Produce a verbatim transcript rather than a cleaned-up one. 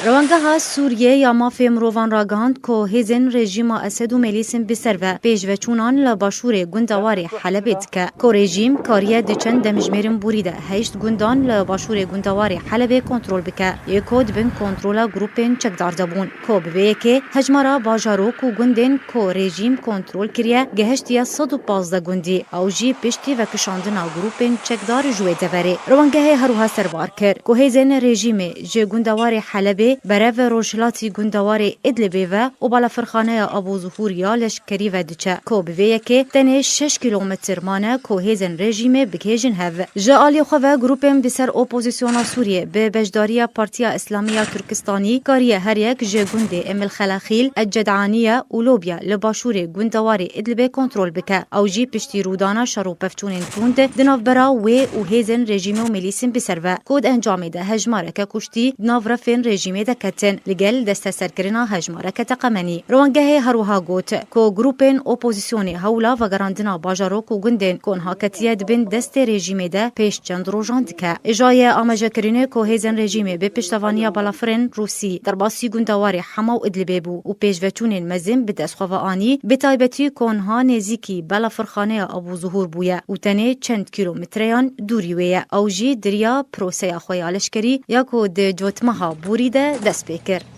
Rewangeha Sûriyê ya mafê mirovan ragihand ku hêzên rejîma Esed û Mêlîsên bi ser ve pêşveçûnan li başûrê gundewarê Helebê dike, ku rejîm kariye di çend demjimêrin borî de heşt gundan li başûrê gundewarê Helebê kontrol bike, yê ku di bin kontrola grûpên çekdar de bûn, ku bi vê yekê hejmara bajarok û gundên ku rejîm kontrol kiriye gihiştiye sed û pazdeh gundî, ew jî piştî vekişandina grûpên çekdar ji wê deverê. Rewangehê herwiha serbar kir ku hêzên rejîmê ji gundewarê Helebê berev rojhilatî gundewarê Idlibê ve û balafirxaneya Abu Zuhur ya leşkerî ve diçe, ku bi vê yekê tenê şeş kîlometr mane ku hêzên rejîmê bigihêjin hev. Ji aliyê xwe ve grûpên bi ser opozisyona Sûriyê bi beşdariya Partiya Îslamî ya Turkistanî kariye her yek ji gundê Emil Xelaxîl, Ecedaniye û Lobya li başûrê gundewarê Idlibê kontrol bike. Ew jî piştî rûdana şer û pevçûnên tund di navbera wê û hêzên rejîmê û milîsên bi ser ve, ku di encamê de hejmareke kuştî di nav refên rejîmê de ketin, li gel desteserkirina hejmareke teqemenî. Rewangehê herwiha got ku grûpên opozisyonê hewla vegerandina bajarok û gundên ku niha ketiye di bin destê rejîmê de pêş çend rojan dike. Îjayê amajekirinê ku hêzên rejîmê bi piştevaniya balafirên Rûsî derbasî gundewarê Hema û Idlibê bû û pêşveçûnên mezin bi dest xwe ve anî, bi taybetî ku niha nêzîkî balafirxaneya Abu Zuhur bûye û tenê çend kîlometreyan dûrî wê ye. Ew jî di riya proseya xwe ya leşkerî ya ku di cotmeha borî de dest pê kir.